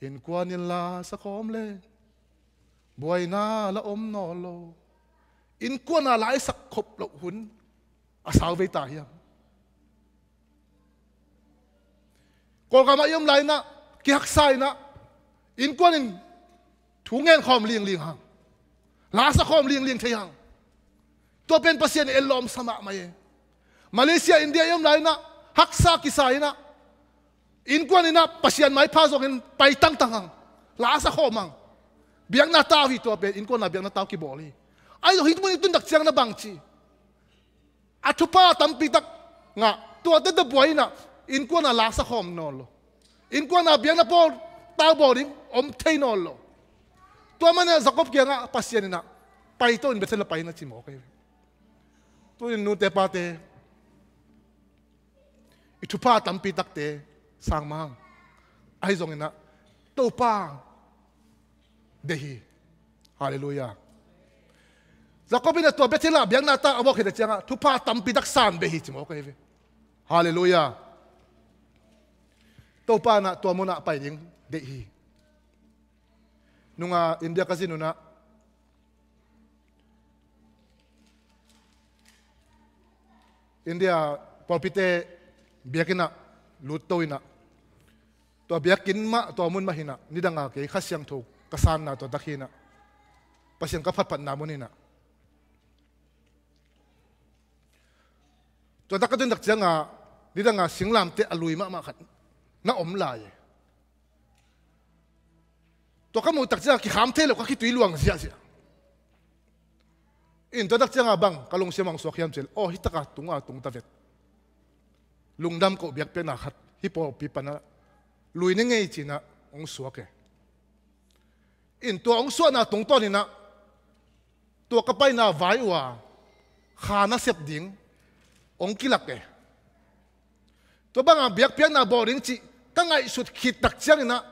innkuan in la sa khawm le buaina la om nawn lo. Innkuan a la i sak khop loh hun a sau vei ta hiam? Kawlgam ah i om lai-in ah, kihaksa in ah, innkuan in thu ngen khawm lingling hang, la sa khawm lingling thei hang. Tua pen Pasian in etlawm sa mahmah e. Malaysia, India i om lai-in ah, haksa kisa in ah, innkuan in ah Pasian maipha zongin pai tangtang hang, la sa khawm hang. Biakna tau hi tua pen, innkuan a biakna tau kibawl hi. Ahi zong hih mun i tun tak ciang na bang ci? A thupha tampi tak ngah, tuate tawh buai in ah, innkuan a la sa khawm nawn lo. Innkuan a biakna pawl tau bawl ding om thei nawn lo. Tua manin ah Jacob kiangah Pasian in ah, pai to in, Bethel ah pai in, a ci mawk hi. Tuni-in nute pate, i thupha tampi takte sang mah hang. Ahi zongin ah Topa deih hi. Halleluiah. Jacob in ah tua Bethel ah biakna tau a buak khit tak ciangah thupha tampi tak san beh hi ci mawk ahi ve. Halleluiah. Topa in ah tua munah pai ding deih hi. Nunga India ka zin un ah, India pawlpite biakinn ah lutto in ah, tua biakinn mah, tua mun mah hi in ah, nidanga kei Kha Siangtho ka sanna tua tak hi in ah, Pasian ka phatphatna mun hi in ah, tua tak ka tun tak cianga, nidanga singlamteh a lui mahmah khat na om lai e. Tua ka muh tak cianga kikham thei lo, ka khitui luang ziahziah. In tua tak cianga bang ka lungsim ah hong suak hiam cih leh, aw, hih taka tunga tung ta vet. Lungdam koh biakpiakna khat hih pawlpi panah lui ni ngei ci in ah hong suak e. In tua hong suahna tungtawn in ah, tua ka paina vai uh a kha nasep ding hong kilak e. Tua banga biakpiakna bawl ding cih ka ngaihsut khit tak ciangin ah,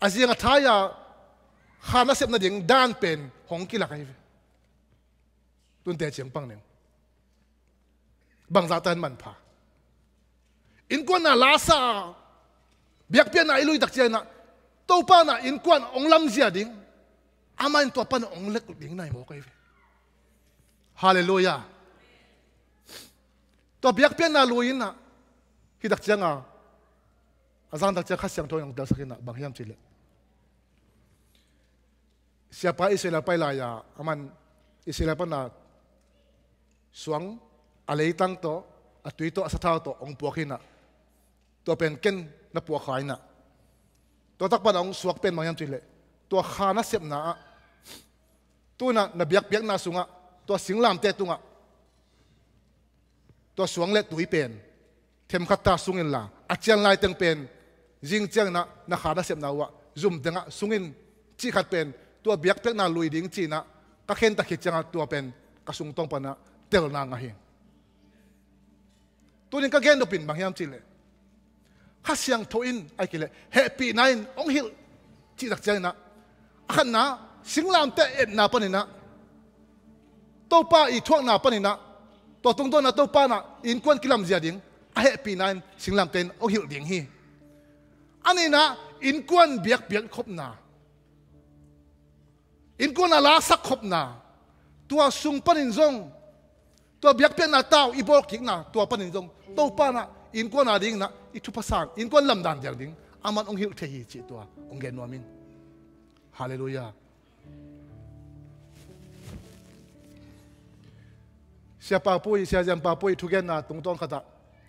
a ziang a thai-a kha nasep nading dan pen hong kilak ahi ve. Tunte ciang pang ning. Bangzah tan manpha. Innkuan a la sa, biakpiakna i lui tak ciangin ah, Topa in ah innkuan hong lamzia ding, amah in tua pan hong lek ding na hi mawk ahi ve. Halleluiah. Tua biakpiakna lui in ah, hih tak cianga, a zan tak ciang Kha Siangtho in hong telsak in ah, bang hiam cih leh, siapa Israel a pai lai-a, aman Israel pana suang a leitang tawh, a tui tawh, a sathau tawh hong puak hi in ah, tua pen ken na puak kha in ah, tua tak pana hong suak pen bang hiam cih leh, tua kha nasepna ah, tu-in ah na biakpiakna sungah, tua singlamteh tungah tua suang le tui pen themkhat ta sung inla, a cian laiteng pen zing ciangin ah na kha nasepna uhah zum tengah sung in, cih khat pen tua biakpiakna lui ding ci-in ah ka khentat khit ciangah, tua pen ka sungtawng panah telna ngah hi. Tunin ka gen nop in bang hiam cih leh, Kha Siangtho in, ahih kei leh hehpihna in hong hilh cih tak ciangin ah, a khatna, singlamteh etna panin ah, Topa i thuakna panin ah, tua tungtawn ah Topa in ah innkuan kilamzia ding, a hehpihna in singlamteh in hong hilh ding hi. A nihna, innkuan biakpiak khopna, innkuan a lasak khopna, tua sung panin zong, tua biakpiakna tau i bawlkikna, tua panin zong Topa in ah innkuan a dingin ah i thupha san, innkuan lamdan diak ding aman hong hilh thei hi cih tua hong gen nuam ing. Halleluiah. Sia Pa Pui, Sia Ziam Pa Pui thugenna tungtawn khatah,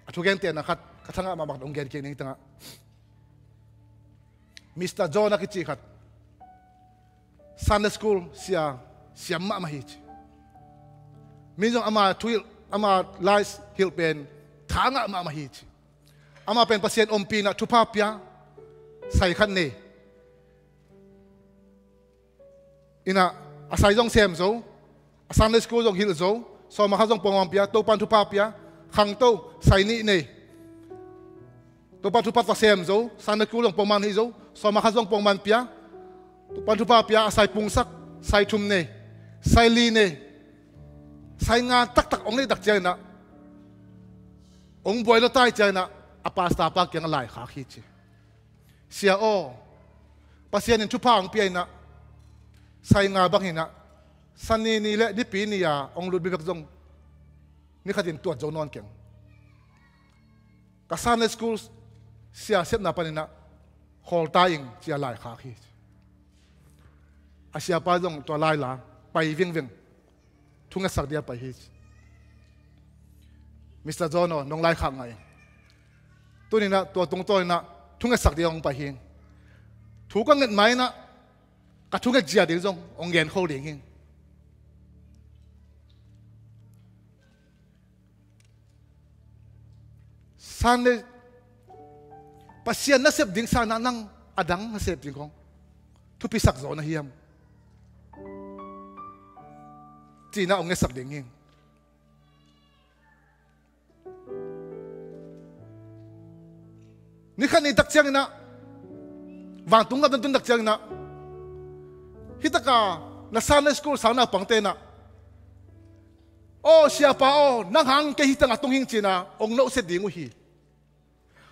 a thugen tena khat ka thangah mahmah hong gen kik ning tangah. Mister John a kici khat, Sunday school sia siam mahmah hi ci. Min zong ama thuhilh, ama lai hilh pen thangah mahmah hi ci. Ama pen Pasian ompihna thupha pia, sai khat nei. Inah, a sai zong sem zo, a Sunday school zong hilh zo, sawma kha zong pongman pia, Topan thupha pia, khangto, sai nih nei. Topan thupha tua sem zo, Sunday school zong pongman hi zo, sawma kha zong pongman pia, Topan thupha pia, a sai pungsak, sai thum nei, sai li nei, sai nga taktak hong neih tak cianginah, hong buai lua tai cianginah, a pastor pa kiangah laikhak hi ci. Sia aw, Pasian in thupha hong pia inah, sai nga bang hinah, Sani ni le Nipi ni-a hong lut bibek zong ni khatin tuat zo nawn keng. Ka Sunday school sia sepna paninah, khawl ta ing ci-a laikhak hi. A siapa zong tua lai la pai vingving, thungetsak dia pai hi. Mister John aw, nong laikhak ngah ing. Tuninah tua tungtawninah thungetsak dia hong pai hi. Thu ka nget ma inah ka thunget zia ding zong hong gen kho ding hi. Sunday, Pasian nasep ding sanah nang a dang nasep ding khong thupisak zaw na hiam? Cinah hong ngetsak ding hi. Ni khat ni tak cianginah, vantung gam tun tak cianginah, hitaka na Sunday school sang naupang tenah, aw siapa aw, nang hang kei hitangah tung hing cinah hong nohset ding uh hi.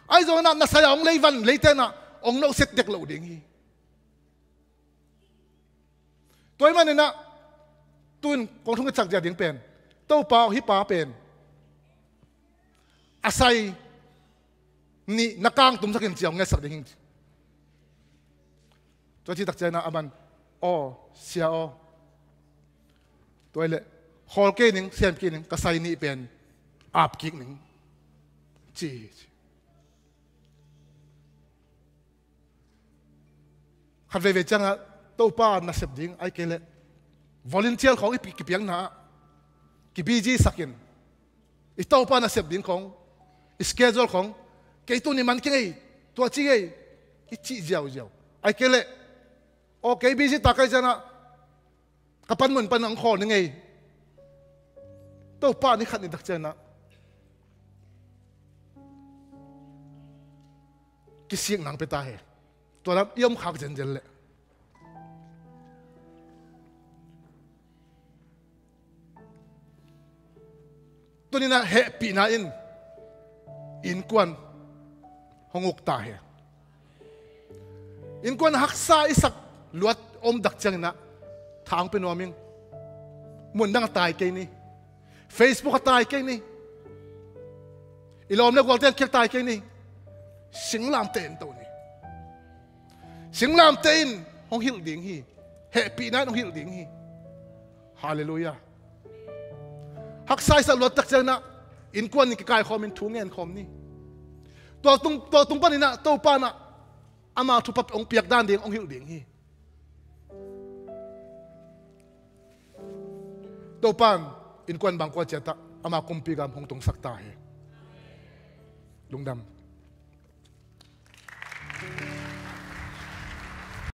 Ahi zonginah na sai-a hong leivan leitenah hong nohset dek loh ding hi. Tua ahih maninah tun kong thungetsak zia ding pen, Topa aw, hih pa pen a sai nih na kangtumsak in ci-a hong ngetsak ding hi. Tua citak cianginah aman, aw sia aw, tua hileh khawl kei ning, sem kei ning, ka sai nih pen ap kik ning ci hi. Khat veivei ciangah Topa nasep ding ahih kei leh volunteer khong i pi-, kipiakna ah ki busy sakin, i Topa nasep ding khong, i schedule khong, kei tuni man kei ngei, tua ci ngei, i cih ziauziau. Ahih kei leh, aw kei busy ta kei cianah ka panmun pan ang khawl ni ngei. Topa ni khat ni tak cianah kisik nang pia ta hi. Tua lam i om khak zenzen leh tuninah hehpihna in innkuan hong uk ta hi. Innkuan haksa i sak luat om dak cianginah thang pe nuam ing. Mundang a tai kei ni. Facebook a tai kei ni. I lawm le gualte an khiak tai kei ni. Singlamteh in to ni. Singlamteh in hong hilh ding hi. Hehpihna in hong hilh ding hi. Halleluiah. Haksa i sak luat tak cianginah innkuan in kikaikhawmin thu ngenkhawm ni. Tua tung, tua tung paninah Topa inah ama thupha hong piak dan ding hong hilh ding hi. Topa in innkuan bangkua ciatah ama kumpi gam hong tungsak ta hi. Lungdam.